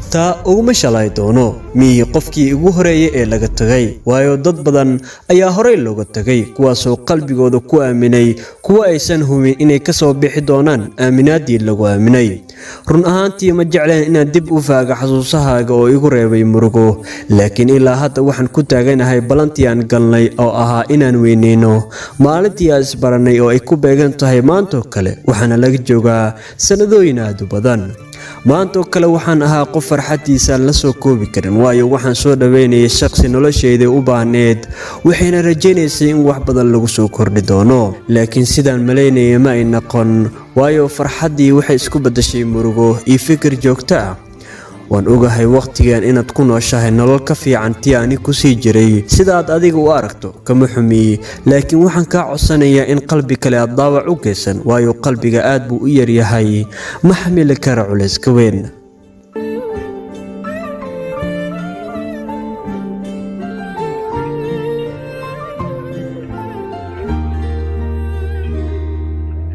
Taa uguma shalay doono. Miyihii qofkii ugu horeeyay ee laga tagay, waayo dad badan ayaa horey looga tagay, kuwaasoo qalbigooda ku aaminay kuwa aysan hubin inay kasoo bixi doonaan aaminaaddii lagu aaminay. Run ahaantii, ma jecleen inaan dib u faaga xasuusahaaga oo igu reebay murugo, laakiin ilaa hadda waxaan ku taaganahay balantii aan galnay oo ahaa inaan weyneyno maalintii aan isbaranay oo ay ku beegan tahay maantoo kale. Waxaana laga joogaa sannadooyin aad u badan. Maantoo kale waxaan ahaa qof farxaddiisaan la soo koobi karin, waayo waxaan soo dhaweynayay shaqsi noloshayda u baahneed, waxayna rajaynaysay in wax badan lagu soo kordhi doono. Laakiin sidaan malaynaya ma ay noqon, waayo farxaddii waxay isku beddashay murugo iyo fikir joogto ah. Waan ogahay wakhtigan inaad ku nooshahay nolol ka fiican tii ani kusii jiray. Sidaad adiga u aragto kama xumiyi, laakiin waxaan kaa codsanayaa in qalbi kale aad daawac u geysan, waayo qalbiga aad buu u yaryahay, ma xamili kara culayska weyn.